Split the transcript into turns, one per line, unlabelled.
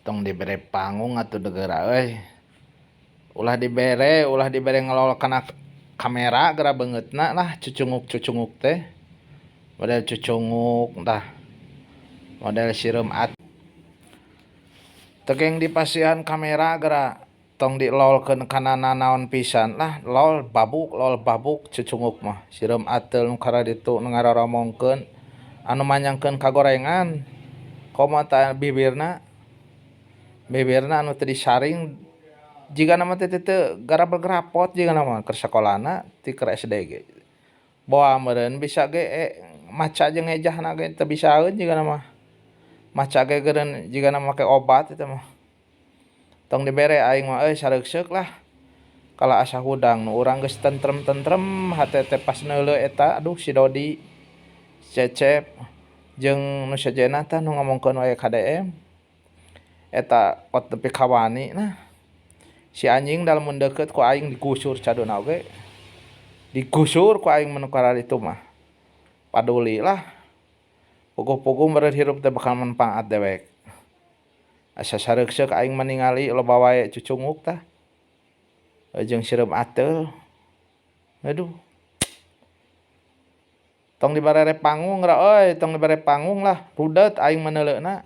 Tong dibere panggung atuh geura euy. Ulah dibere ngelol kana kamera geura beungeutna lah cucunguk-cucunguk teh. Model cucunguk tah. Model sireum at. Teu geng dipasihan kamera geura tong dilolkeun kana nanaon pisan lah, lol babuk cucunguk mah. Sireum ateul nu karaditu nu ngaroromongkeun anu manyangkeun kagorengan. Komo tah bibirna, bibirna anu teu disaring jigana mah teh teu garapot jigana mah keur sakolana ti keur SD ge. Boa meureun bisa ge maca jeung ngejahna ge teu bisaeun jigana mah. Maca ge geureun jigana make obat eta mah. Tong dibere aing mah euy, sareukseuk lah. Kalah asa hudang nu urang geus tentrem-tentrem hate teh pas neuleu eta, aduh, si Dodi, Cecep jeung nu sejenna tah nu ngomongkeun wae KDM. Eta kot nepi ka wani nah. Si anjing da lamun deukeut ku aing digusur caduna oge. Digusur ku aing mun nu kararitu mah. Paduli lah. Puguh-puguh meureun hirup teh bakal manfaat dewek. Asa sareukseuk aing mah ningali loba wae cucunguk tah. Jeung sireum ateul. Aduh. Tong dibarere panggung geura euy, tong dibere panggung lah, rudet aing mah neuleuna.